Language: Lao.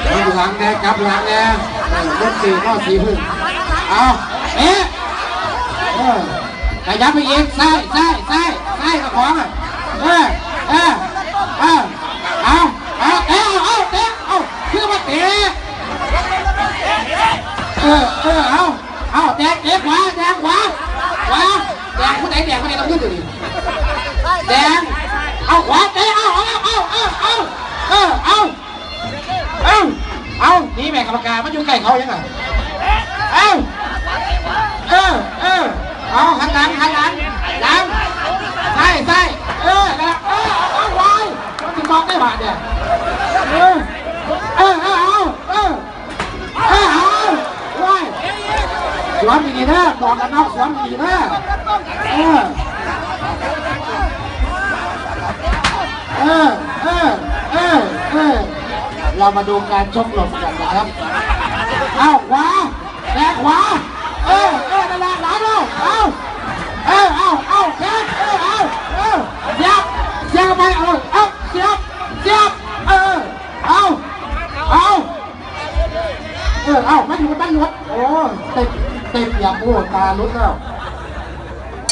ກັບຫຼັງແດ່ ກັບຫຼັງແດ່ ເອີ ຄົນຕີເນາະ ສີຜຶ້ງ ເອົາ ເຕະ ເອີ ຂະຫຍັບໄປອີກ ຊ້າຍ ຊ້າຍ ຊ້າຍ ຊ້າຍກັບຂວາ ເອີ ເອີ ເອີ ເອົາ ເອົາ ເຕະ ເອົາ ເອົາ ຄືວ່າເຕະ ເອີ ເອີ ເອົາ ເອົາ ແດງ ເຕະຂວາ ແດງຂວາ ຂວາ ແດງຜູ້ໃດ ແດງຜູ້ໃດ ຕ້ອງຢືນຢູ່ນີ້ ແດງ ເອົາ ຂວາ ເຕະ ເອົາ ເອົາ ເອົາ ເອົາ ເອົາ ເອີ ເອົາ ເອົາ ເອົາ ໜີແມ່ ກຳມະການ ມັນຢູ່ໃກ້ເຂົາຫຍັງອະ ເອົາ ເອີ ເອີ ເອົາ ຫັນຫຼັງ ຫັນຫຼັງ ຫຼັງ ຊ້າຍ ຊ້າຍ ເອີ ນັ້ນລະ ເອີ ເອົາ ເອົາ ວາຍ ມັນຊິບອກໄດ້ບາດເດ ເອີ ເອີ ເອີ ເອົາ ເອີ ເອີ ເອົາ ວາຍ ສວນດີໆເດີ ໝວກກັນນັອກສວນດີໆເດີ ເອີ ເອີ ເອີ ເອີ ເອີ ເອີ ເຮົາມາດູການຊົກລົມກັນນະຄັບ ເອົາ ຂວາ ແບກຂວາ ເອີ ເອີ ນັ້ນລະ ຫຼາຍແລ້ວ ເອົາ ເອີ ເອົາ ເອົາ ແບກ ເອີ ເອົາ ເອີ ສຽບ ສຽບເຂົ້າໄປ ເອົາ ເອົາ ສຽບ ສຽບ ເອີ ເອົາ ເອົາ ເອີ ເອົາ ມັນຢູ່ ມັນຫຼຸດ ໂອ້ ເຕັມ ເຕັມຢາງ ໂອ້ ຕາຫຼຸດແລ້ວ.